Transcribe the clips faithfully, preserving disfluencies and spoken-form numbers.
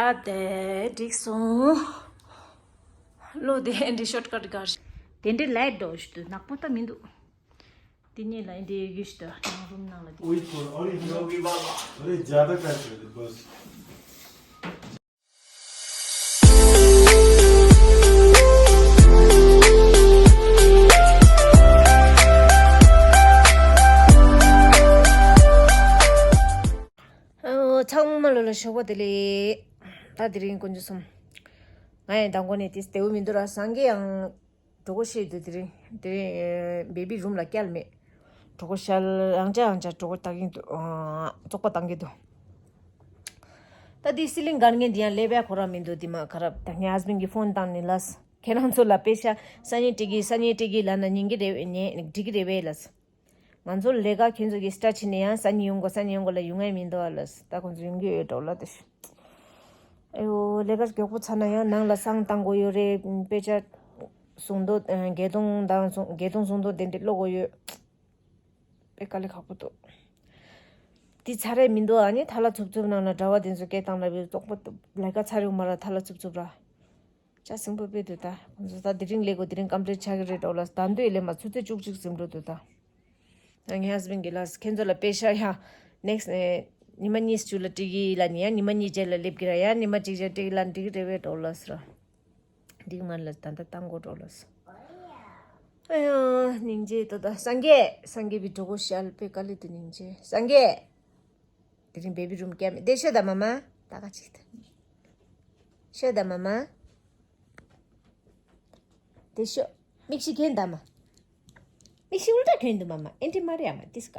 ཨ་དེ་འགྲིག་སོང་། བློ་དེ་འདི་ཤོར་ཀཊ་གར། དེ་འདྲའི་ལའེ་འགྲོ་ཞུ་དུ་ནག་པོ་ད་མི་འདུག་དེ་ཉིད་ལ་འདི་ཡོད་ཞུ་དུ་ནང་རུམ་ནང་ལ་འདི། वही थोड़ा और ही थोड़ा। अरे ज्यादा कर दे बस। ཨོ། ཚང་མ་ལོ་ལ་ཞོགས་པ་བདེ་ལེགས། ད་དེ་རིང་དཀོན་མཆོག་གསུམ། ང་ཡང་མདང་དགོང་ནས་དེ་བདེ་བོ་མི་འདུག་ར། སངས་རྒྱས་ཡང་གྲོད་ཁོག་བཤལ་འདུག་དེ་རིང་དེ་རིང་བེ་བི་རུམ་ལ་བསྐྱལ་མེད། གྲོད་ཁོག་བཤལ་ཡང་བྱས་ཡང་བྱས་གྲོད་ཁོག་ལྟ་གིན་འདུག་བཙོག་པ་བཏང་གི་འདུག་ད་དེ་སི་ལིང་སྒར་མཁན་དེ་ཡང་སླེབས་ཡ་ཁོ་རང་མི་འདུག་དེ་མ་ཁ་རབ་ད་ངའི་ཧས་བྷེན་གྱིས་ཕོན་བཏང་ནས་ལབས། ཁྱེད་རང་ཚོ་ལ་པེ་ཤ་སང་ཉིན་སྤྲད་གི་སང་ཉིན་སྤྲད་གི་ལབ་ན་ཉན་གི་རེད་ཉན་འགྲིག་གི་རེད་པས་ལབས། ང་ཚོ་ལས་ཀ་ཁྱེད་ཚོ་གི་སི་ཊར་བྱས་ནས་ཡང་སང་ཉིན་ཡོང་དགོས་སང་ཉིན་ཡོང་དགོས་ལ་ཡོང་ཡ་མི་འདུག་ཨ་ལབས། ད་ཁོང་ཚོ་ཡོང་གི་ཡོད་འགྲོ་ལ་དེ། ཨེ་ཡོ་ལས་ཀ་མགྱོགས་པོ་ཚར་ན་ཡང་ནང་ལ་བསང་བཏང་དགོས་ཡོད་རེད། དཔེ་ཆ་སྲུང་མདོ་ཨ་བརྒྱད་སྟོང་དང་སྲུང་བརྒྱད་སྟོང་སྲུང་མདོ་དེ་འདྲ་ཀློག་དགོས་ཡོད། དཔེ་དཀའ་ལས་ཁག་པོ་འདུག་དེ་ཚར་རེད་མི་འདུག་ཨ་ནི་ཐ་ལ་འཚུབ་འཚུབ་ནང་ལ་གྲྭ་པ་དེ་ཚོ་སྐད་བཏང་ལབ་ཡོད། བཙོག་པོ་འདུག་ལས་ཀ་ཚར་ཡོང་མ་ར་ཐ་ལ་འཚུབ་འཚུབ་ར། ཅག་སིང་པོ་པེ་དུ་ད་ཁོང་ཚོ་ད་དེ་རིང་ལས་གོ་དེ་རིང་ཀམ་པི་ལིཊ་ཆགས་ཀྱི་རེད་འགྲོ་ལ་ད་འདོད་ལས་མ་ཚུད་ཚོད་བཅུ་གཅིག་ཟིན་འགྲོ་འདུག་ད། ངའི་ཧས་བྷེན་གྱིས་ལབས། ཁྱེད་ཚོ་ལ་པེ་ཤ་ཡ་ནེག་སི་ཉི་མ་གཉིས་བཅུ་ལ་སྤྲད་གི་ལ་ནི་ཡ་ཉི་མ་གཉིས་རྗེས་ལ་སླེབས་ཀྱི་ར་ཡ་ཉི་མ་གཅིག་རྗེས་སྤྲད་གི་ལ་འགྲིག་གི་རེད་པས་འགྲོ་ལ་ཟེར། འགྲིག་མ་ལ་ད་ལྟ་བཏང་གོ་འགྲོ་ལ་ཟེར། ཨ་ཡ་སྙིང་རྗེ་ཏོ་ད་སངས་རྒྱས་སངས་རྒྱས་པའི་གྲོད་ཁོག་བཤལ་པའི་དཀའ་ལས་དུ་སྙིང་རྗེ་སངས་རྒྱས། དེ་རིང་བེ་བི་རུམ་བསྐྱལ་མེད་དེ་ཤོད་ད་མ་མ། ད་ག་ཅིག་ད་ཤོད་ད་མ་མ། དེ་ཤོ། མིག་ཤི་གྱོན་དང་མ། མིག་ཤི་ཨུལ་ཏྲ་གྱོན་འདུག་མ་མ། ཨེན་ཏི་མ་རི་ཡ་མ་ཏིས་ཀ།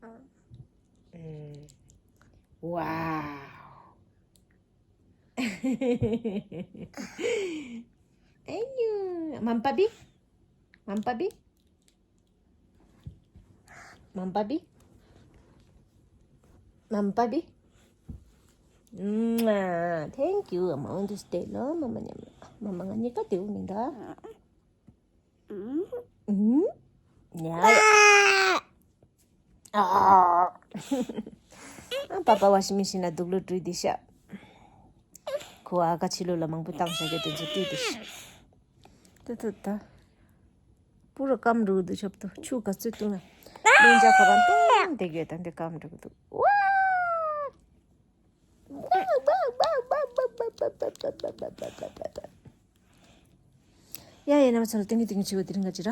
ཨ། ཨུམ། ཝའོ། ཨེ་ཉུ། མམ་པ་བི། མམ་པ་བི། མམ་པ་བི། མམ་པ་བི། ཨུམ། Thank you. I want to stay ལོ་མ་མ་མཉམ་ལ། མ་མ་ང་གཉིས་ཀ་དེའུ་མིན་ད། ཨུམ། ཡ་ཡ། ཨ། ཨ་པ་པ་ཝ་ཤིང་མེ་ཤིན་ལ་དུག་ལོག་བཀྲུས་ཏེ་ཤག་ཁོ་ཨ་ཀ་ཕྱི་ལོགས་ལ་མང་པོ་བཏང་བཞག་གི་དེ་ཚོ་བཀྲུས་ཏེ་ཤག་ཏུ་ཏུ་ཏ། པུ་ར་སྐམ་འགྲོ་གི་འདུག་ཆོབ་ཏུ་ཆུ་ག་ཚོད་བཏུང་ན། སྨན་ལྗགས་ཁོ་རང་བཏུང་བསྡད་ཡོད་ད་འདི་སྐམ་འགྲོ་གི་འདུག་ཝ། ཡ་ཡ་རྣམ་པ་ཚོ་ལ་སྟོན་གི་སྟོན་གི་བྱེད་པ་དེ་རིང་ག་ཅི་ར།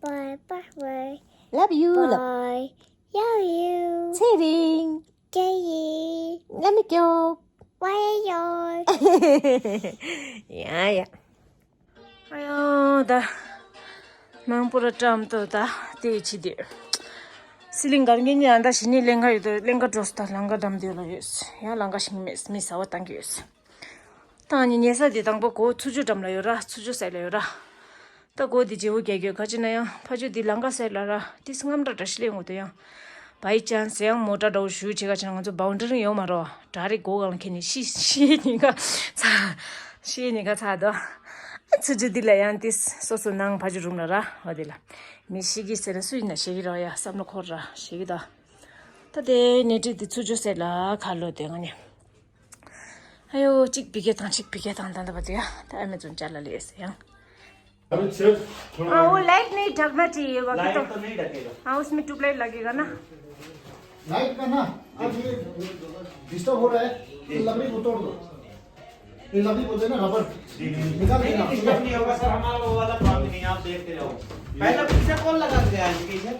Bye bye bye. Love you. Love. Bye. Love you. ཚེ་རིང་། ཚེ་རིང་། ལ་མི་སྐྱོབ། ཡ་ཡ། ཨ་ཡོ་ད། མང་པོ་ར་བཀྲམ་ཏོ་ད་དེ་ཅི་དེ། སི་ལིང་སྒར་ངེད་གཉིས་ཨ་ད་ཞི་ནི་ལེན་ག་ཡོད་དོ་ལེན་ག་འགྲོ་སོ་ད་ལང་ག་འགྲམ་དེ་ལ་ཡོད། ཡ་ལང་ག་ཞིང་མེད་མི་ཟ་བ་བཏང་གི་ཡོད། ད་ནི་ཉལ་ས་དེ་དང་པོ་གོ་ཚུ་ཇོ་འགྲམ་ལ་ཡོད་ར་ཚུ་ཇོ་སའི་ལ་ཡོད་ར། ད་གོ་དེ་བརྗེ་བོ་རྒྱག་གི་ཡོད་ག་ཅི་ན་ཡང་ཕ་ཇོ་དེ་ལང་ག་སའི་ལ་ར་དེ་སྔམ་འདྲ་འདྲ་ཞིག་ལེན་འོ་དོ་ཡང་། By chance ཡང་མོ་ཊ་འདྲ་བོ་ཞུ་བྱེད་ག་ཅི་ན་ང་ཚོ་བའུན་ཌ་རི་ཡོད་མ་རོ་དྲ་རེ་གོ་གང་ལ་ཁྱེད་ནི་ཤི་ཤི་ནི་ག་ཚ་ཤི་ནི་ག་ཚ་དོ། ཨ་ཚུ་ཇོ་དེ་ལ་ཡང་དེ་སོ་སོ་ནང་ཕ་ཇོ་རུམ་ལ་ར་འོ་དེ་ལ་མི་ཤི་གི་ཟེར་ན་སུ་ཡིན་ན་ཤི་གི་ར་ཡ་བསམ་བློ་འཁོར་ར་ཤི་གི་ད། ད་དེ་ནེ་ཊི་དེ་ཚུ་ཇོ་སའི་ལ་ཁ་ལོ་དེ་ང་ནི། ཨ་ཡོ་གཅིག་བི་ཀེ་དང་གཅིག་བི་ཀེ་དང་ད་ད་པ་དེ་ཡ་ད་ཨ་མེ་ཛོན་ཅ་ལ་ལས་ཟེར་ཡང་། अभी छेद थोड़ा हाँ, वो लाइट नहीं ढकना चाहिए, बाकी लाइट तो तो नहीं ढकेगा। हाँ, उसमें ट्यूबलाइट लगेगा ना। लाइट का ना, अब ये डिस्टर्ब हो रहा है, ये लकड़ी को तोड़ दो। ये लकड़ी बोलते हैं ना, रबर। जी, जी। निकाल नहीं, देना। नहीं, डिस्टर्ब नहीं होगा सर, हमारा वो वाला काम ही नहीं है, आप देखते रहो। पहले पीछे कौन लगा के गया है पीछे?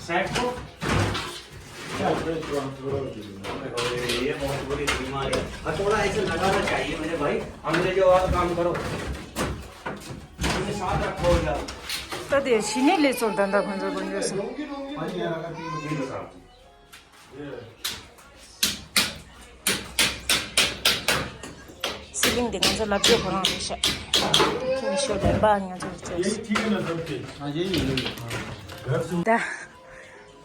सेट को? अरे, ये बहुत बुरी बीमारी है। हथौड़ा ऐसे लगाना चाहिए मेरे भाई, अंग्रेजों वाला काम करो। इन्हें साथ रखो इधर। ད་དེ་ཞི་ནི་ལས་ཚོགས་ད་ལྟ་ཁོང་ཚོ་དགོན་ཆོག་སོང་། སི་ལིང་དེ་ང་ཚོ་ལབ་ཅོ་ཁོ་རང་རེད་ཤག་ཁྱིམ་ཤོད་ལེན་པ་ང་ཚོ་རེད་ཅོ། ད་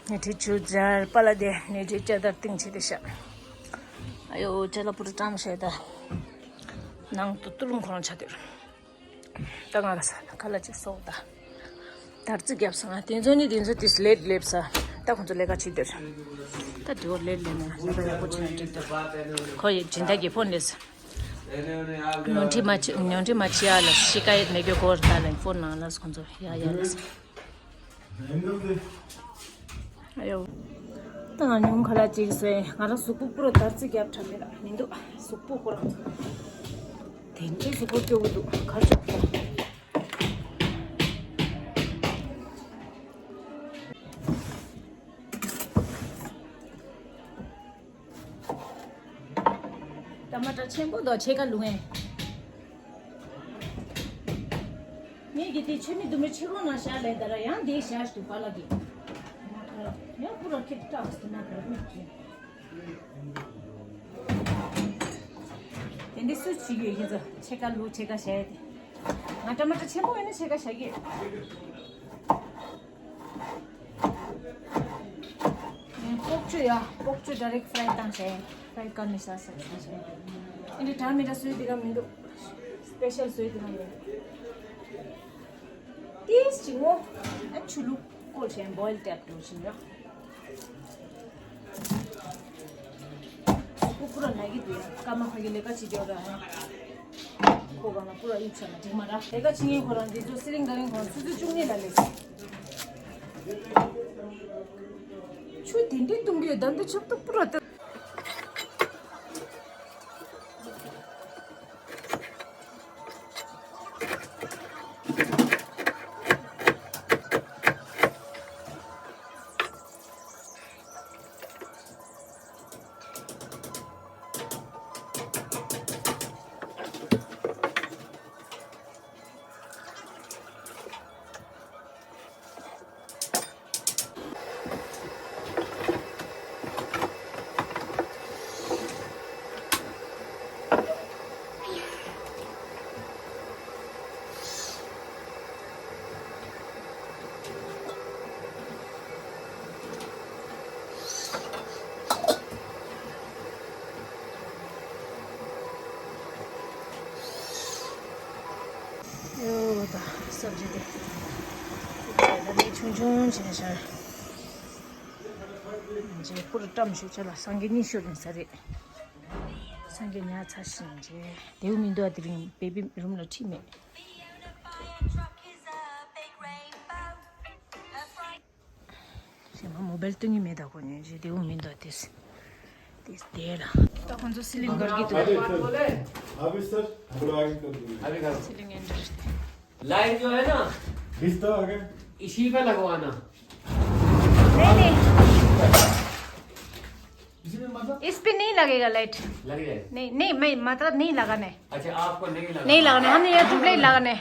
ནེ་ཊི་ཆུ་ཇར་པ་ལ་དེ་ནེ་ཊི་ཅ་དར་ཏིང་ཆེ་དེ་ཤག་ཨ་ཡོ་ཅ་ལ་པུ་རི་ཀྲམ་ཤེ་ད་ནང་དུ་ཏུ་ལུང་ཁོ་རང་ཆ་དེ་རུ། ད་ང་ལ་ས་ཁ་ལ་ཅིག་སོག་ད། དར་རྩི་རྒྱབ་སོང་ང་དེ་ཚོ་ནི་དེ་ཚོ་དེ་སི་ལེ་ཊི་སླེབས་ས། ད་ཁོང་ཚོ་ལས་ཀ་བྱེད་དེར། ད་དེ་འོ་ལེ་ལེ་ནས་ལེ་ལེ་ཡག་པོ་བྱས་ན་འགྲིག་འདུག་ཁོ་ཡི་སྦྱིན་བདག་གི་ཕོན་ལས། ཉོན་སྒྲིག་མ་བྱེད་ཉོན་སྒྲིག་མ་བྱེད་ཨ་ལ་ཤི་ཀ་ཡེད་མེད་རྒྱུ་གོ་ར་ད་ལ་ཕོན་ནང་ལ་ཁོང་ཚོ་ཡ་ཡ་ལ་ས། ཨ་ཡོ། ད་ང་ཉུང་ཁ་ལ་ཅིག་སོས་ང་རང་གཟུགས་པོ་པུ་ར་དར་ཚིག་རྒྱབ་ཁྲ་མེད་ལ་མི་འདུག་གཟུགས་པོ་པུ་ར་དེ་འདྲའི་གཟུགས་པོ་སྐྱོ་བོ་འདུག་གར་ཆོག་གི། ཊ་མ་ཊ་ཆེན་པོ་དང་ཕྱེད་ཀ་ལུག་ཨེ། ངས་ཀྱི་དེ་ཆུ་མིག་དུ་མི་ཕྱི་རོལ་ན་ཤ་ལས་ད་ར་ཡང་དེ་ཤ་ཞུ་པ་ལ་གི། ཡང་པུ་ར་ཁེ་ཏྲག་སི་ན་ག་ར་མི་ཅི། དེ་འདི་སུ་ཅི་ཡོད་ཡིན་ཙང་ཕྱེད་ཀ་ལུག་ཕྱེད་ཀ་ཤ་ཡ་དེ། ང་ཊ་མ་ཊ་ཆེན་པོ་ཡིན་ན་ཕྱེད་ཀ་ཤ་གི། སྤོག་ཆུ་ཡ། སྤོག་ཆུ་ཌ་རེག་ཕ་རའི་བཏང་བྱས། ཕ་རའི་ཀ་མི་ཤ་ཟ་ཟ་བྱས། ཨེ་འདྲ་གྲ་མི་འདྲ་བཟོས་དེ་ག་མི་འདུག་སི་པེ་ཤལ་བཟོས་དེ་ག་མི་འདུག་ཏིས་ཅིག་ངོ་། ཨ་ཆུ་བླུག་བསྐོལ་བྱས་བོའིལ་ཊེབ་འགྲོ་བཞིན་ཡོད། ཀུ་ཀུ་ར་ན་གི་དུས་སྐར་མ་ཁ་གི་ལས་ཀ་བྱེད་རྒྱུ་ར་ཧ། ཁོ་ག་ན་ཀུ་ར་ཡིབ་ཆ་ན་འགྲིག་མ་ར། ལས་ཀ་བྱེད་མཁན་ཁོ་རང་འདི་ཚོ་སི་རིང་ག་རིང་ཁོ་རང་ཆུ་ཚོད་བཅུ་གཉིས་ལ་ལས། ཆུ་དེ་འདྲའི་བཏུང་གི་ཡོད་ད་འདི་ཆུ་བཏུང་ཀུ་ར་ད། ཡོད་ད་སབ་ཇི་དེ། ད་ནི་ཆུང་ཆུང་བྱས་ཤར། རྗེས་པུར་བཀྲམ་ཞུ་ཆ་ལ་སང་གེ་གཉིད་ཤོར་ཡིན་ས་རེད། སང་གེ་ཉལ་ཚར་ཤིང་རྗེས་དེའུ་མི་འདུག་ཨ་དེ་རིང་བེ་བི་རུམ་ལ་ཁྲིད་མེད། ཞེ་མ་མོ་བལ་སྟོན་གྱི་མེད་ད་ཁོ་ཉོན་ཞེ་དེའུ་མི་འདུག་ཨ་དེ་དེ་དེ་ལ། ད་ཁོང་ཚོ་སི་ལིང་གར་གྱི་འདུག अभी सर, थोड़ा आगे कर दीजिए। अभी करो। सीलिंग एंड लाइट जो है ना, बिस्तर आ गए। इसी पे लगवाना। नहीं, नहीं। इसी में मतलब? इस पे नहीं लगेगा लाइट। लग जाएगा। नहीं, नहीं, मैं मतलब नहीं लगाने। अच्छा, आपको नहीं लगाना। नहीं लगाने, हमने ये ट्यूबलाइट लगाने।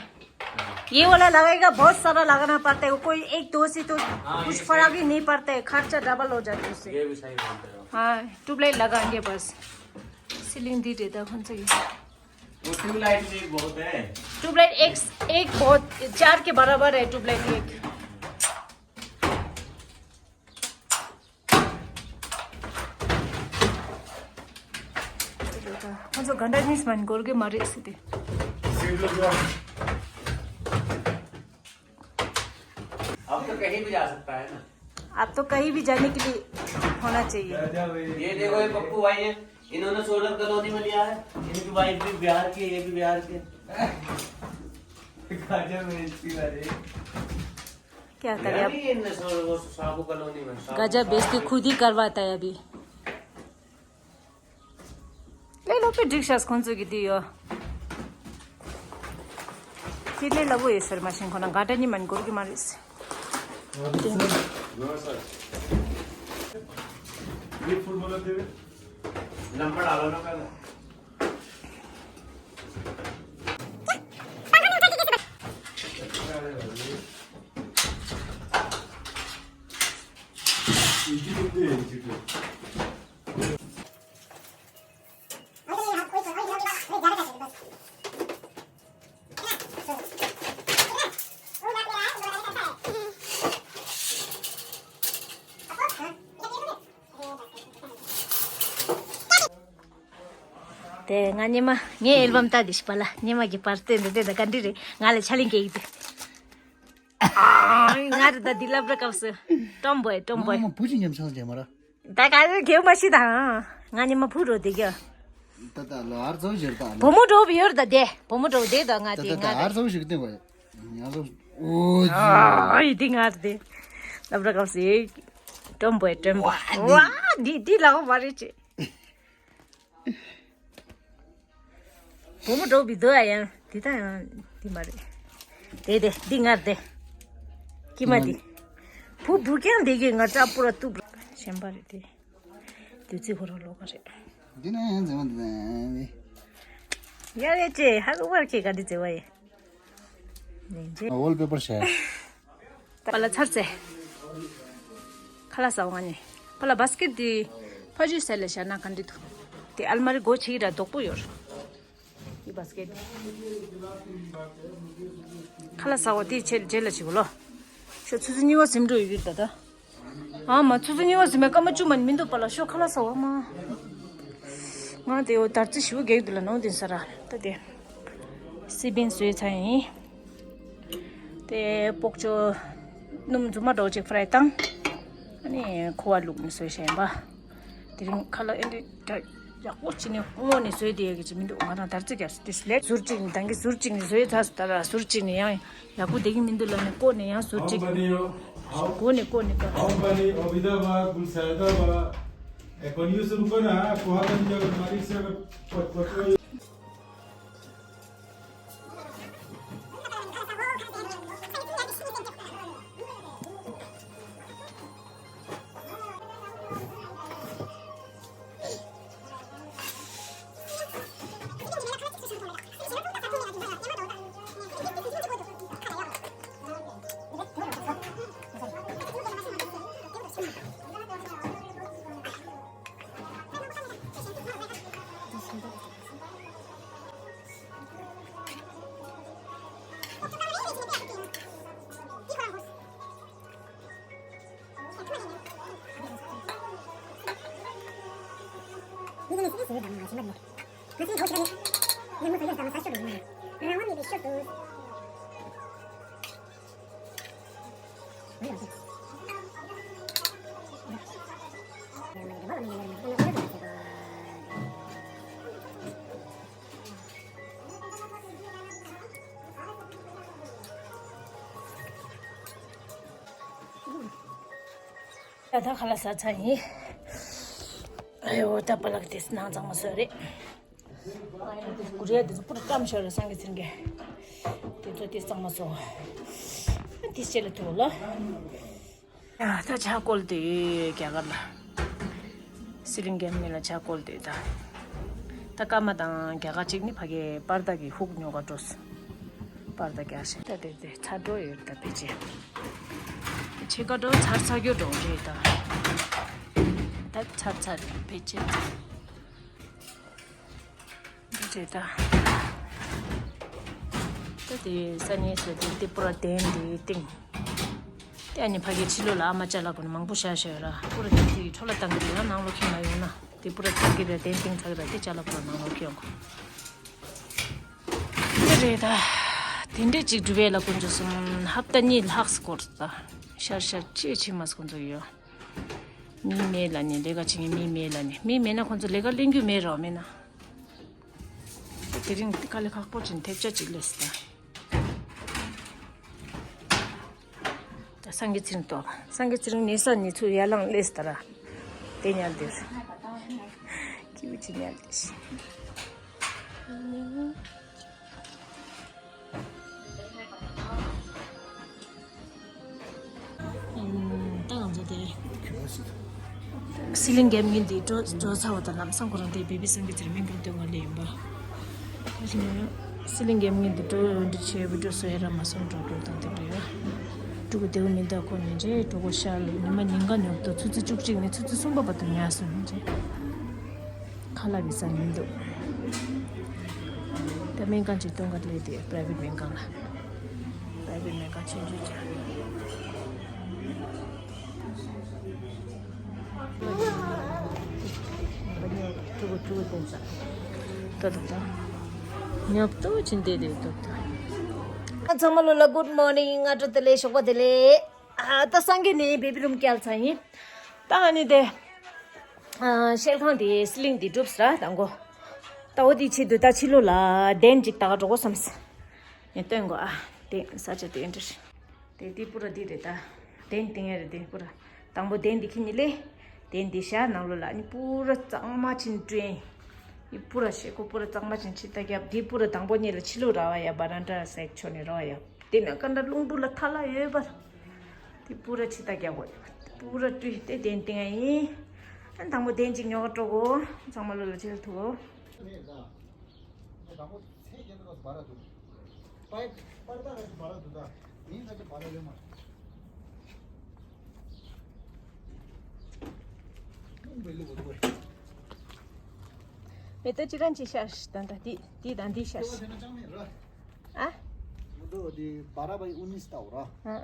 ये वाला लगाएगा, बहुत सारा लगाना पड़ता है, कोई एक दो से तो हाँ, कुछ ये फर्क सही। ही नहीं पड़ता है, खर्चा डबल हो जाता है उससे। ये भी सही बोलते हो। हाँ, ट्यूबलाइट लगाएंगे बस। सीलिंग दी देता कौन सा ये? वो ट्यूबलाइट भी बहुत है। ट्यूबलाइट एक, एक बहुत, चार के बराबर है ट्यूबलाइट एक। ཁོང་ཚོ་ག་འདྲ་ཉིས་མན་འགོར་གི་མ་རེད་ཟེར་ཏེ། अब तो कहीं भी जा सकता है ना। अब तो कहीं भी जाने के लिए होना चाहिए। ये देखो, ये पप्पू भाई है, इन्होंने सोलर कॉलोनी में लिया है। इनकी वाइफ भी बिहार की है, ये भी बिहार के। गाजर में इसकी वाली। क्या करे अब? नहीं, इनने सो-, वो साबू कॉलोनी में, साबू, गजब बेइज्जती खुद ही करवाता है अभी। ले लो फिर रिक्शा कौन सो की दी हो? फिर ले लो वो ये सर मशीन को ना गाटा नहीं मन गोर की मारिस। नमस्कार। ये फूल वाला दे। नंबर डालो ना पहले। དེ་ང་ཉི་མ་ངའི་ཨེལ་བམ་ལྟ་དེ་ཤི་པ་ལ་ཉི་མ་གི་པར་ཏེ་འདི་དེ་ད་ག་འདྲི་རེད། ང་ལ་ཆ་ལེན་སྐྱེ་ཡི་དེ། ང་རེད་ད་འདི་ལབ་ར་སྐབས་སུ་ཏོམ་བོའི་ཏོམ་བོའི། ང་མ་བུ་ཅི་ཉམས་ཆག་རྗེས་མ་ར། ད་ག་རེ་གེའུ་མ་ཤི་དང་། ང་ཉི་མ་བུ་རོ་དེ་གི། ད་ད་ལོ་ཨར་ཙོ་ཞིག་ད་ལོ། བུ་མོ་འགྲོ་བི་ཡོར་ད་དེ། བུ་མོ་འགྲོ་དེ་ད་ང་ད་དེ་ད་ད་ང་ཨར་ཙོ་ཞིག་དེ་བ། ང་ཚོ། ཨོ། ཨ་ཡི་དེ་ང་དེ། ལབ་ར་གབ་སི། ཀྲོམ་བོའི་ཀྲོམ་བོ། ཝ་དེ། ཝ་དེ་དེ་ལའོ་བ་རེ་ཅེ། བུ་མོ་འགྲོ་བི་དོ་ཨ་ཡང་དེ་ད་ཡང་དེ་མ་རེད། དེ་དེ་དེ་ང་དེ། ཀི་མ་དེ། བུ་བུ་ཀྱང་དེ་གི་ང་ཅག་པུ་ར་ཏུ་པུ་ར་ཤན་པ་རེད་དེ། དུས་ཚིགས་ཧོ་རོ་ལོ་ག་རེད། འདི་ན་ཡང་མཛེས་མ་འདི་ན་ཡང་ནི། ཡ་རེད་ཅེ་ཧ་གོ་བར་ཁྱེད་ག་འདི་མཛེས་བ་ཡེ། ནས་ཅེ། ཝོལ་པེ་པར་བྱས། པ་ལ་ཚར་ཚེ། ཁ་ལག་ཟ་བ་ང་ནི། པ་ལ་བཱ་སི་ཀེ་ཊི་འདི། ཕ་ཇུ་སེལ་ལ་བཞག་ན་ག་འདྲི་འདུག་དེ་ཨལ་མ་རི་སྒོ་ཕྱེ་གི་ར་རྡོག་པོ་ཡོད། འདི་བཱ་སི་ཀེ་ཊི་འདི། ཁ་ལག་ཟ་བ་དེ་ཆེ་རྗེས་ལ་བྱེད་དགོས་ལོ། ཤོ་ཆུ་ཚོད་གཉིས་པ་ཟིན་འགྲོ་ཡོད་ད་ད། ཨ་མ་ཆུ་ཚོད་གཉིས་པ་ཟིན་མེད་སྐར་མ་བཅུ་མ་ནི་མི་འདུག་པ་ལ་ཤོ་ཁ་ལག་ཟ་བ་མ། ང་དེ་འོ་དར་རྩི་ཞུ་གེག་དུ་ལ་ནང་དེ་ས་ར་ད་དེ། སི་པིན་བཟོས་ཚར་ཡིན། དེ་སྤོག་ཅོ། སྣུམ་རྫུན་མ་འདྲ་བོ་ཅིག་ཕ་རའི་བཏང་། ཨ་ནི་ཁུ་བ་བླུགས་ནས་བཟོས་བྱས་ཡིན་པ། དེ་རིང་ཁ་ལག་ཨེ་འདྲ་ཡག་པོ་བྱས་ནས་སྔོན་ནས་བཟོས་དེ་ཡག་གི་ཅིག་མི་འདུག་ང་རང་དར་རྩི་རྒྱབ་སུ་དེ་སུ་ལས་ཟུར་གཅིག་ནས་ད་གིན་ཟུར་གཅིག་ནས་བཟོས་ཚར་སོང་། ད་ར་ཟུར་གཅིག་ནས་ཡང་ཡག་པོ་བསྡད་ཀྱི་མི་འདུག་ལབ་ནས་བསྐོར་ནས་ཡང་ཟུར་གཅིག་སྒོ་ནས་བསྐོར་ནས་བསྐོར། Company Ovidava, Gulsaidava, e con io sono qua, qua, qua, qua, qua, qua, qua, qua. ད་ད་ཁ་ལག་ཟ་ཚར་ཡིན། ཨ་ཡོ་ད་པ་ལགས་དེ་ནང་གཙང་མ་བཟོས་རེད། ཨ་ཡོ་དེ་ཚོ་ཀུ་རེ་དེ་ཚོ་པུ་ར་སྐམ་ཤོར་རེད་སངས་རྒྱས་ཚེ་རིང་གིས། དེ་ཚོ་དེ་གཙང་མ་བཟོ། དེ་ཕྱེད་ལ་ཐུག་ལོ། ཡ་ད་ཇ་བསྐོལ་ཏེ་རྒྱ་གར་ལ། སི་ལིང་རྒྱབ་གཉིས་ལ་ཇ་བསྐོལ་ཏེ་ད། ད་སྐར་མ་དང་རྒྱ་གར་གཅིག་ནི་ཕ་གི་པར་དག་གི་ཧུག་ཉོ་ག་འགྲོ་སོང་། པར་དག་རྒྱག་ཤེས་ད་དེ་དེ་ཚ་འགྲོ་ཡོད་ད་ཕལ་ཆེར། ཕྱེད་ཀ་འགྲོ་ཚར་ཚར་རྒྱུ་འགྲོ་རེད་ད། ད་ཚར་ཚར་རེད་ཕལ་ཆེར་ཚར། འདི་རེད་ད། ད་དེ་ས་གནས་སུ་དེ་དེ་པུ་ར་གདན་དེའི་སྟེང་། དེ་ཨ་ནི་ཕ་གི་ཕྱི་ལོགས་ལ་ཨ་མ་ཅ་ལག་ཁོ་ན་མང་པོ་བཞག་བཞག་ཡོད་ར། པུ་ར་དེ་དེ་འཕྲོ་ལ་བཏང་གི་རེད་ཡང་ནང་ལོགས་ཁྱེར་མ་ཡོང་ན། དེ་པུ་ར་ཚར་གི་རེད་གདན་སྟེང་ཚར་གི་རེད་དེ་ཅ་ལག་པུ་ར་ནང་ལོགས་ཁྱེར་ཡོང་གོ། འདི་རེད་ད། དེ་འདྲས་ཅིག་འགྲུབ་ཡས་ལ་དཀོན་མཆོག་གསུམ་ཧབ་ཏ་གཉིས་ལྷག་སྐོར་ད། ཤར་ཤར་ཅེས་ཕྱིན་མ་སོང་ཚོ་ཡོད། མི་མེད་ལ་ནི་ལས་ཀ་བྱེད་མཁན་མི་མེད་ལ་ནི་མི་མེད་ན་ཁོང་ཚོ་ལས་ཀ་ལེན་རྒྱུ་མེད་རོགས་མེད་ན། དེ་རིང་དཀའ་ལས་ཁག་པོ་ཅིག་ཐེབས་ཆག་ཅིག་སླེབས་སོང་ད། ད་སངས་རྒྱས་ཚེ་རིང་ཏོ། སངས་རྒྱས་ཚེ་རིང་གནས་ས་ནས་ཚུར་ཡར་ལངས་སླེབས་སོང་ད་ར། དེ་ཉལ་འདིར། ཁྱི་བུ་ཅིག་ཉལ་འདིར། ད་ང་ཚོ་དེ། སི་ལིང་རྒྱབ་གཉིས་འདི་འགྲོ་འགྲོ་ཚར་བ་དང་ལམ་སང་ཁོ་རང་དེ་བེ་བི་སང་གི་ཚེར་སྨན་ཁང་སྟོན་ག་སླེབས་ཡིན་པ། ད་ཅི་ན་སི་ལིང་རྒྱབ་གཉིས་འདི་འགྲོ་འདི་བྱས་བི་འགྲོ་སོ་ཡ་ར་མ་སོང་འགྲོ་འགྲོ་དང་དེ་འདྲ་ཡོད། ཕྲུ་གུ་དེའུ་མི་འདའ་ཁོ་ནི་རེད། གྲོད་ཁོག་ཤར་ལ་ཉི་མ་ཉིན་གང་ཉོབ་ཏོ་ཆུ་ཚོད་བཅུ་གཅིག་ནས་ཆུ་ཚོད་གསུམ་པ་བར་དུ་ཉལ་སོང་ནི་རེད། ཁ་ལག་གི་ས་མི་འདུག་ད་སྨན་ཁང་ཅིག་སྟོན་ག་སླེབས་དེ་པ་རའི་བེ་ཊི་སྨན་ཁང་ལ། པ་རའི་བེ་ཊི་སྨན་ཁང་ཆུང་ཆུང་ཅིག་ཕྲུ་གུ་ཕྲུ་གུ་སྟོན་ས། ད་ད་ད། ཉོབ་ཏོ་ཅིག་བསྡད་དེ་ད་ད། ཚང་མ་ལོ་ལ་good morning སྔ་དྲོ་བདེ་ལེགས་ཞོགས་པ་བདེ་ལེགས། ཨ་ད་སངས་རྒྱས་ནི་བེ་བི་རུམ་བསྐྱལ་ཚར་ཡིན། ད་ཨ་ནི་དེ། ཨ། ཤེལ་ཁང་དེ་སི་ལིང་དེ་གྲུབ་ས་ར་དང་གོ། ད་འོ་དེ་ཆེད་དུ་ད་ཕྱི་ལོགས་ལ་གདན་ཅིག་ད་ག་འགྲོ་གོ་བསམས། ངས་སྟོན་གོ་ཨ། དེ་ས་ཆ་དེ་འདྲ་རེད། དེ་དེ་པུ་ར་དེ་རེད་ད། གདན་དེ་ངས་རེད་དེ་པུ་ར། དང་པོ་གདན་དེ་ཁྱེར་ནི་ལས། གདན་དེ་བཞག་ནང་ལོགས་ལ་ནི་པུ་ར་གཙང་མ་ཅིག་བསྐྲུན། ཡི་པུ་ར་ཤེལ་སྒོ་པུ་ར་གཙང་མ་ཅིག་ཕྱི་ལྟ་རྒྱབ་དེ་པུ་ར་དང་པོ་གཉིས་ལ་ཕྱི་ལོགས་ར་བ་ཡ་བ་ར་འདྲ་སའི་ཕྱོགས་ནས་ར་བ་ཡ། དེ་ནས་ཀ་འདྲ་རླུང་བུ་ལ་ཐ་ལ་ཡོད་པ། དེ་པུ་ར་ཕྱི་ལྟ་རྒྱབ་དགོས། པུ་ར་བསྐྲུན་ཏེ་གདན་བཏིང་ཡ་ཡིན། ཨ་དང་པོ་གདན་གཅིག་ཉོ་ག་འགྲོ་གོ། ཚང་མ་ལོ་ལ་ཕྱི་ལ་ཐུག་གོ། མེ་ཏོག་ཅི་རང་ཅི་ཤར་ད་ད་དེ་དེ་དང་དེ་ཤར། ཨ། ཨ།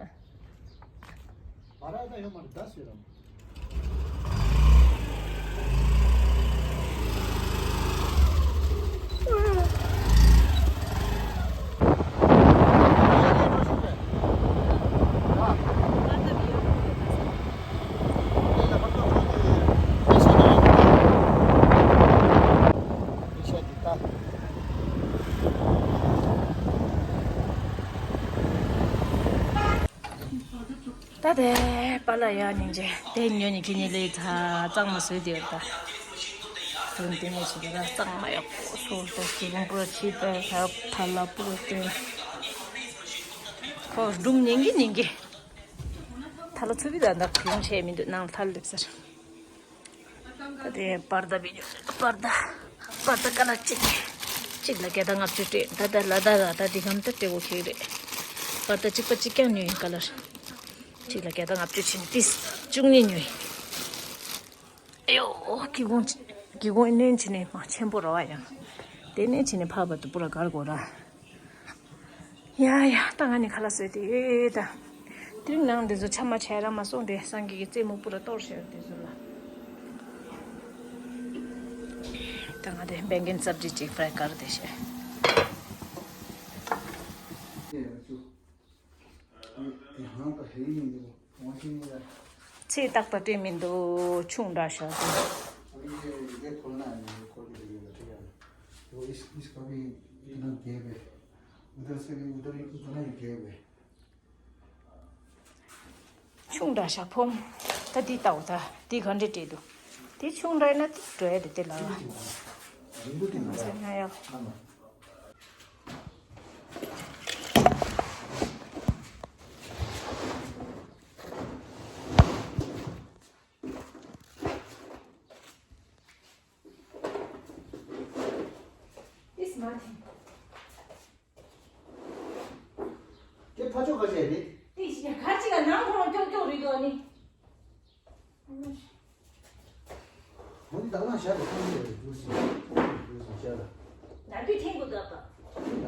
ད་དེ་པཱ་ལགས་ཡར་ཉིན་རྗེས་དེ་ཉོ་ནི་ཁྱེར་ནི་ལས་ཚ་གཙང་མ་བཟོས་ཏེ་ཡོད་ད། དོན་དེ་ནས་ཞིག་ལ་གཙང་མ་ཡག་པོ་བཟོ་ཏོག་ཙི་རུམ་པོ་ཕྱི་པའི་ཧ་ཐ་ལ་པུ་ར་སྟོན། ཁོ་སྒྲུང་ཉན་གི་ཉན་གི། ཐ་ལ་ཚུ་བི་ད་འདག་གི་ཡོང་བྱས་མི་འདུག་ནང་ཐ་ལ་སླེབས་ཟེར། ད་དེ་པར་ད་བི་ཌིའོ་པར་ད། པར་ད་ཀ་ལ་གཅིག་གཅིག་ལ་བརྒྱ་དང་ལྔ་བཅུ་སྤྲད་ད་ད་ལ་ད་ད་ད་འདི་གམ་ད་སྤྲད་གོ་ཁེག་རེད། པར་ད་གཅིག་པ་གཅིག་རྐྱང་ཉོས་ཡིན་ཀ་ལར། གཅིག་ལ་བརྒྱ་དང་ལྔ་བཅུ་ཕྱིན་ཏིས་བཅུ་གཉིས་ཉོས་ཡིན། ཨ་ཡོ་སྒེའུ་ཁུང་སྒེའུ་ཁུང་ནས་ཕྱིན་ནས་མ་ཆེན་པོ་ར་བ་ཡང་། དེ་ནས་ཕྱིན་ནས་ཕར་བར་དུ་པུ་ར་གར་གོ་ར། ཡ་ཡ་ད་ང་ནི་ཁ་ལག་བཟོས་ཏེ་ཡོད་ད། དེ་རིང་ནང་འདི་ཚོ་ཆ་མ་ཆ་ར་མ་སོང་སྟེ་སངས་རྒྱས་ཀྱི་རྩེད་མོ་པུ་ར་གཏོར་བྱས་འདི་ཚོ་ལ། ད་ང་དེ་བེང་གན་སབ་ཇི་ཅིག་ཕ་རའི་གར་དེ་བྱས། ཚེ་རྟག་པ་སྤྲད་མི་འདུག་ཆུང་འདྲ་ཤག་དེ། वो इस इस कभी इतना गैप है। उधर से भी उधर ही उतना ही गैप है। ཆུང་འདྲ་ཤག་ཕོམ། ད་འདི་ལྟ་བུ་ད་འདི་ག་འདྲ་སྤྲད་འདུག་འདི་ཆུང་འདྲ་ཡིན་ན་འདི་འགྲོ་ཡ་རེད་དེ་ལ། རིང་པོ་དེ་མ་ཟེར་ན་ཡ། It's nothing. དེ་ཕ་ཆོ་ག་བྱས་རེད། དེ་ཡ་གར་ཅིག་ལ་ནང་ཁོ་རང་ཀྱོག་ཀྱོག་རེད་འདུག་ཨ་ནི། འོ་འདི་དག་ན་ཤ་རེད་ཁང་ཁྱེར་རེད་འདུག་ཟིན་འདུག་ཟིན་ཤ་ར། ན་དུས་ཐེངས་གོ་ད་པ། ཐེངས་ད་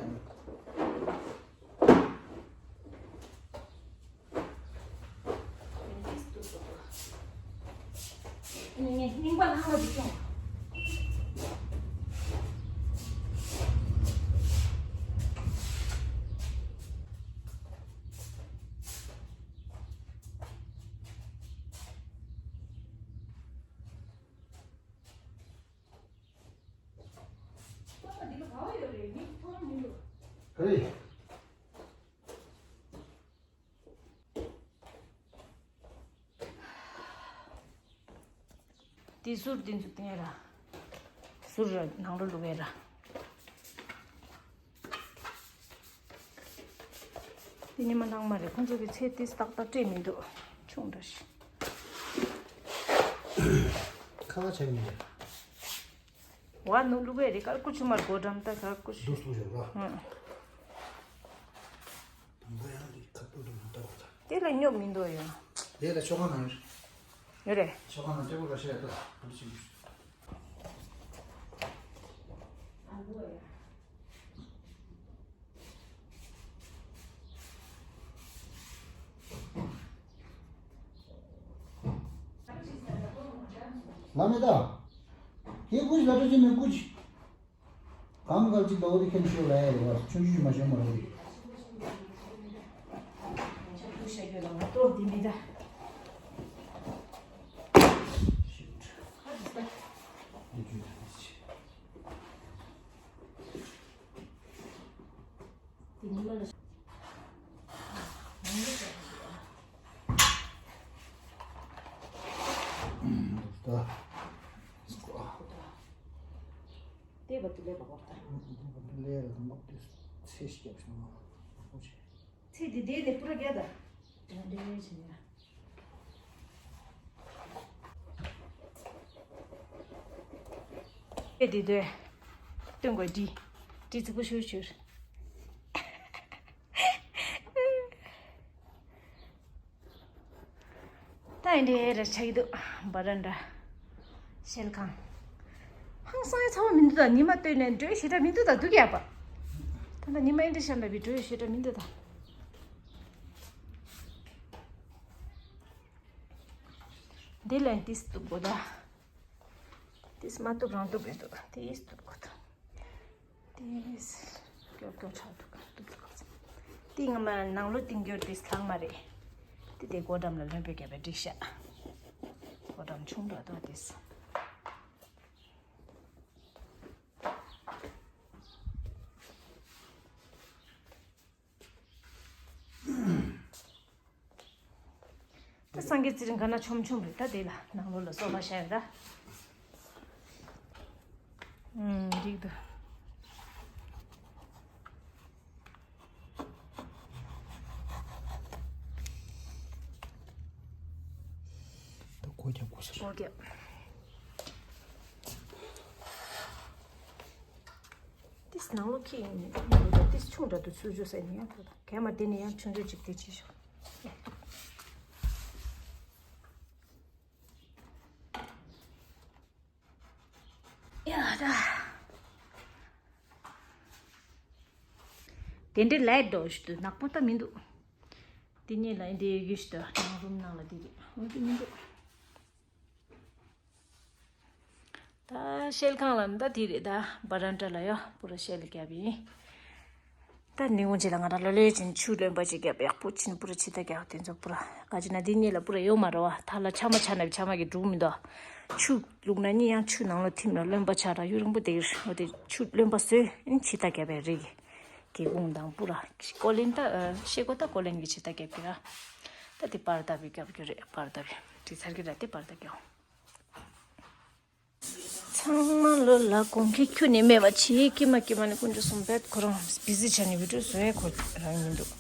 ནི། དེ་ཟུར་དེ་ཚོ་བསྟན་ར། ཟུར་ར་ནང་ལོ་ལུག་ཡ་ར། དེ་ཉི་མ་ལྷག་མ་རེད་ཁོང་ཚོ་གི་ཚེ་དེ་ཏག་ཏག་སྤྲད་མི་འདུག་ཆུང་འདྲ་ཞིག་ཁ་ཁ་ཆགས་མི་འདུག་ཝ་ནུ་ལུ་བེ་རི་ཀར་ཀུ་ཆུ་མར་གོ་འགྲམ་ད་གར་ཀུ་ཆུ། དུ་སུ་ཡོད་ར། ཧུང་། དང་པོ་ཡང་འདི་ཁ་ཏུ་དུ་མ་ཏོག་ད། དེ་ལ་སྙོབ་མི་འདུག་ཡོད། དེ་ལ་ཤོག་ཁ་ནང་ཡོད་རེད། ཤོག་ཁ་ནང་ལྟེ་བོ་ལ་ཤ་ཡ་ཏོ་ཨ་ཏི་ཆི་མུ་ཤི། ལ་མེ་ད། ཧེ་ཀུ་ཤི་ལ་ཏོ་ཅི་མེ་ཀུ་ཤི། གམ་གལ་ཅིག་ལོ་རི་ཁན་ཤོ་ར་ཡ་རེ་བ་ཆུང་ཆུང་མ་ཤོ་མ་རོ་རི། ཆུ་ཤ་གྱོ་ལ་ང་ཏོ་དི་མི་ད། Shit. ལྟེ་བ་དེ་ལས་པ་གོ་ད། ལས་ལ་མོ་དེ་ཚེ་སྐྱབས་སོང་། ཚེ་འདི་འདི་ནས་པུ་ར་རྒྱ་ད། དེ་འདྲའི་བྱས་ནས། ཨེ་འདི་འདོད། སྟོན་དགོས་འདི། འདི་རྫིག་པོ་ཤོར་ཤོར། ད་ཨེ་འདྲའི་ར་ཆགས་ཀྱི་འདུག་བ་རན་འདྲ། ཤེལ་ཁང་། ཧང་སང་ཡ་ཚ་བ་མི་འདུག་ད་ཉི་མ་ལྟོས་ནས་འགྲོས་ཞེ་དྲག་མི་འདུག་ད་སྡུག་ཡག་པ། ད་ད་ཉི་མ་ཨེ་འདྲ་ཤར་ལ་བི་འགྲོས་ཞེ་དྲག་མི་འདུག་ད། འདི་ལན་ཏིས་ཏུ་གོ་ད། ཏིས་མ་ཏུ་རང་ཏུ་བེ་ཏུ་ཏིས་ཏུ་གོ་ད། ཏིས་ཀྱོ་ཀྱོ་ཆག་ཏུ་ཏུ་ཏུ་གོ་ད། ཏི་ང་མ་ནང་ལོ་ཏིང་གྱོར་ཏིས་ལྷག་མ་རེད། ཏི་དེ་གོ་འགྲམ་ལ་ལོན་པོ་རྒྱབ་པའི་འགྲིག་ཤག་གོ་འགྲམ་ཆུང་འགྲོ་ཏོ་ཏིས། ད་སངས་རྒྱས་ཚེ་རིང་ག་ན་ཆོམ་ཆོམ་རེད་ད། དེ་ལ་ནང་ལོགས་ལ་སོ་ཕ་ཤ་ཡོད་ད། ཨུམ་འགྲིག་འདུག་ད་སྒོ་རྒྱབ་དགོས་ས་རེད། སྒོ་རྒྱབ། ཏིས་ནང་ལོགས་ཁྱི་ཡིན་ནི་ཏིས་ཆུང་འདྲ་འདུག་ཚུར་འཇུ་ཟེར་ནི་ཡང་ཐོག་དང་གས་མ་དེ་ནི་ཡང་ཆུང་ཆུང་ཅིག་དེ་ཅི་ཤོག་ཡ་ད། དེ་འདྲའི་ལའེ་འགྲོ་ཞུ་དུ་ནག་པོ་ད་མི་འདུག་དེ་གཉིས་ལ་འདི་ཡོད་ཞུ་དུ་ནང་རུམ་ནང་ལ་དེ་རེད་འོ་དེ་མི་འདུག་ད་ཤེལ་ཁང་ལ་ད་དེ་རེད་ད་བ་རན་ཏྲ་ལ་ཡོ་པུ་ར་ཤེལ་རྒྱབ་ཡིན། ད་ནི་འོང་ཅི་ལ་ང་རང་ལོ་ལོས་ཅིན་ཆུ་རློན་པ་ཅིག་རྒྱབ་ཡག་པོ་ཅིན་པུ་ར་ཆི་ད་རྒྱག་དེ་ཚོ་པུ་ར་ག་ཅི་ན་འདི་གཉིས་ལ་པུ་ར་ཡོད་མ་རེད་བ། ད་ལ་ཆ་མ་ཆ་ན་བི་ཆ་མ་གི་འགྲུག་མི་འདུག་ཆུ་བླུགས་ན་གཉིས་ཡང་ཆུ་ནང་ལ་ཐིམ་ལ་རློན་པ་ཆ་ར་ཡུ་རིང་པོ་དེ་གི་འོ་དེ་ཆུ་རློན་པ་བཟོས་ཨིན་ཆི་ད་རྒྱབ་པའི་རིགས་གི་གུང་དང་པུ་ར་ཀོ་ལིན་ད་ཤེ་གོ་ད་ཀོ་ལིན་གི་ཆི་ད་རྒྱབ་གི་ར་ད་དེ་པར་ད་བི་རྒྱབ་གི་རེད་པར་ད་བི་དྲི་ཚར་གི་ར་དེ་པར་ད་རྒྱབ། ཚང་མ་ལོ་ལ་གོང་གི་ཁྱུ་ནས་སྨྲས་པ་ཆེ་ཀི་མ་ཀི་མ་ནི་ཀུན་སྤྱོད་གསུམ་པས་ཁོ་རང་བི་ཟི་བྱས་ནས་བི་ཌིའོ་བཟོ་ཡས་ཁོ་རང་ཡིན་འདུག་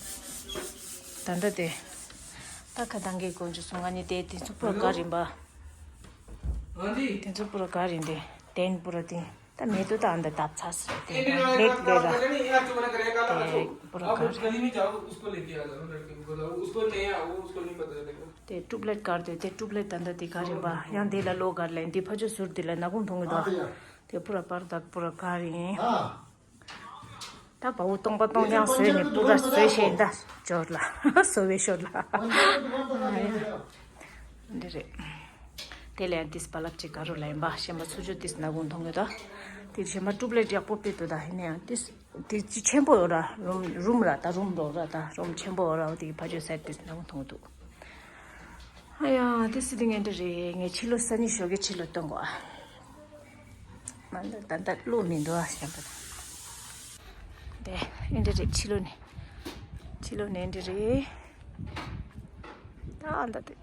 ད་ལྟ་དེ་ད་ཁ་དང་གི་ཀུན་སྤྱོད་གསུམ་ང་གཉིས་དེ་དེ་ཚོ་པུ་ར་ག་རིན་པ། དེ་ཚོ་པུ་ར་ག་རིན་དེ་དེན་པུ་ར་དེ་ད་མེད་དུ་ད་ཨ་འདི་བརྡབ་ཚར་སོང་དེ་ལེགས་ལོས་ར་དེ་པུ་ར་ག་རིན། དེ་ཊུབ་ལེཊ་གར་དེ་དེ་ཊུབ་ལེཊ་ད་ལྟ་དེ་ག་རེ་བ་ཡང་དེ་ལ་ལོ་གར་ལེན་དེ་ཕ་ཆོས་ཟུར་དེ་ལ་ནག་ཁུང་འཐུང་གི་འདུག་དེ་པུ་ར་པར་དག་པུ་ར་ག་རེ་ཡིན། ད་བ་འུ་སྟོང་པ་སྟོང་རྐྱང་བཟོས་ནས་པུ་ར་བཟོས་ཤེས་ད་འབྱོར་ལ་བཟོ་བའི་ཞོར་ལ་འདི་རེད། དེ་ལ་ཡང་ཏིས་པ་ལབ་ཅིག་ག་རུ་ལ་ཡིན་པ་གཞན་པ་ཚུ་ཆུ་ཏིས་ནག་ཁུང་འཐུང་གི་འདུག་དེ་གཞན་པ་ཊུབ་ལེཊ་ཡག་པོ་སྤེལ་འདུག་ད་ཡིན་ན་ཡང་ཏིས། དེ་ཅི་ཆེན་པོ་ཡོད་ར། རུམ་རུམ་ར་ད་རུམ་རོ་ར་ད་རུམ་ཆེན་པོ་ཡོད་ར། འོ་དེ་ཕ་ཆོས་སེ་ཏིས་ནང་མཐོང་འདུག་ཨ་ཡ་དེ་སི་དེ་ངན་འདྲ་རེད། ངས་ཕྱི་ལོ་ས་ནི་ཞོགས་ཀས་ཕྱི་ལོ་སྟོན་གོ་ཨ། མ་ལ་ད་ད་བློ་མི་འདུག་ཨ་ཞེས་པ་དང་། དེ་ཨེ་འདྲ་རེད་ཕྱི་ལོ་ནི། ཕྱི་ལོ་ནི་ཨེ་འདྲ་རེད། ད་ཨ་ད་དེ།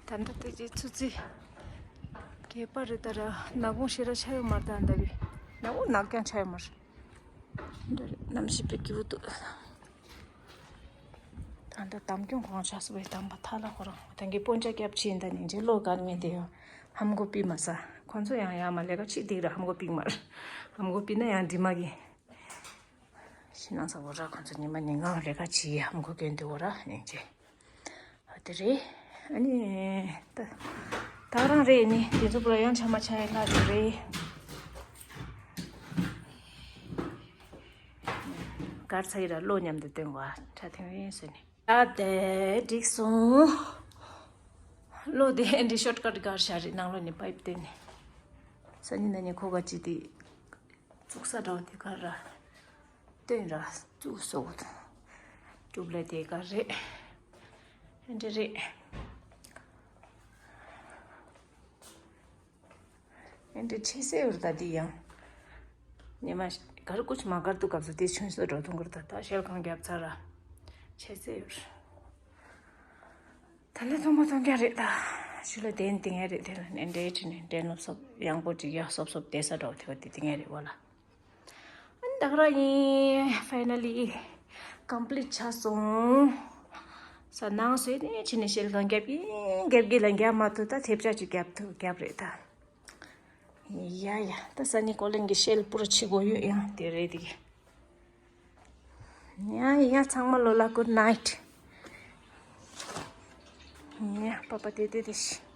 ད་ལྟ་དེ་རྗེས་ཚུ་ཚི། གད་པ་རེད་ད་ར་ནག་ཁུང་ཤེས་ར་ཆ་ཡོད་མ་རེད་ད་ལྟ་བི། ནག་ཁུང་ནག་རྐྱང་ཆ་ཡོད་མ་རེད། འདྲ་རེད་གནམ་གཤིས་དཔེ་སྐྱིད་པོ་འདུག་ད་ལྟ་དམ་སྐྱོང་གང་ཆགས་སུ་བའི་དམ་པ་ཐ་ལ་ཁོ་རང་ད་གི་སྤོན་ཆ་སྐྱབས་ཕྱིན་ད་ནི་རྗེས་ལོ་གར་ངས་དེ་ཡང་ཧམ་གོ་པི་མ་ས་ཁོང་ཚོ་ཡང་ཡང་མ་ལས་ཀ་ཕྱི་དེ་ར་ཧམ་གོ་པི་མ་རེད། ཧམ་གོ་པི་ན་ཡང་འདི་མ་གི་ཤི་ནང་ས་བོ་ར་ཁོང་ཚོ་ཉི་མ་ཉིན་གང་ལས་ཀ་བྱེད་ཡ་ཧམ་གོ་གན་དུ་བོ་ར་ཉིན་བྱེད། ཨ་དེ་རེད། ཨ་ནི་ད་ད་རང་རེད་ནི་དེ་ཚོ་པུ་ར་ཡང་ཆ་མ་ཆ་ཡ་ལ་དེ་རེད། གར་ཚ་ཡི་ར་གློ་མཉམ་དུ་སྟོན་བ་ཁྲ་ཐེང་རེད་ཟེར་ནི། ཨ་དེ་འགྲིག་སོང་། གློ་དེ་འདི་ཤོར་ཀཊ་གར་ཤ་རེད་ནང་ལོ་ནི་པའིབ་སྟོན་ནི། ས་ཉིན་ན་ནི་ཁོ་ག་ཅི་དེ། བཙུགས་ས་འདྲ་བོ་དེ་ག་ར། སྟོན་ར་བཙུགས་སོ། ཊུབ་ལེཊ་དེ་ག་རེད། ཨེ་འདྲ་རེད། ཨེ་འདྲ་ཆེ་སེ་ཡོད་ད་དེ་ཡང་། ཉི་མ་གར་ཀུ་ཆུ་མ་གར་དུ་སྐབས་སུ་དེ་ཆུན་སོ་འགྲོ་ཐུང་གུར་ད་ད་ཤེལ་གང་རྒྱབ་ཚར་ར། ཆེ་ཚེ་ཡོད། ད་ལས་ཐོང་མ་ཐོང་རྒྱ་རེད་ད། ཞུ་ལ་དེན་དེ་ངས་རེད་དེ་ལ་ནས་འདྲེ་ཁྲི་ནས་འདྲེ་ནོ་སོབ་ཡང་པོ་ཅིག་ཡ་སོབ་སོབ་དེ་ས་འགྲོ་དེ་བ་དེ་དེ་ངས་རེད་བ་ལ། ཨ་ནི་ད་ག་ར་ཡིན། ཕའི་ན་ལི་ཀམ་པི་ལིཊ་ཆགས་སོང་། ས་ནང་སོས་ནས་ཕྱི་ནས་ཤེལ་གང་རྒྱབ་ཡིན་རྒྱབ་གི་ལ་རྒྱབ་མ་ཐུབ་ད་ཐེབས་ཆག་ཅིག་རྒྱབ་ཐུབ་རྒྱབ་རེད་ད། ཡ་ཡ་ད་ས་ནི་ཀོ་ལིན་གི་ཤེལ་པུར་ཆི་གོ་ཡོད་ཡང་དེ་རེད་དེ། ཡ་ཡ་ཚང་མ་ལོ་ལ་གུད་ནའིཊ། ཡ་པ་པ་དེ་དེ་དེ་ཤི།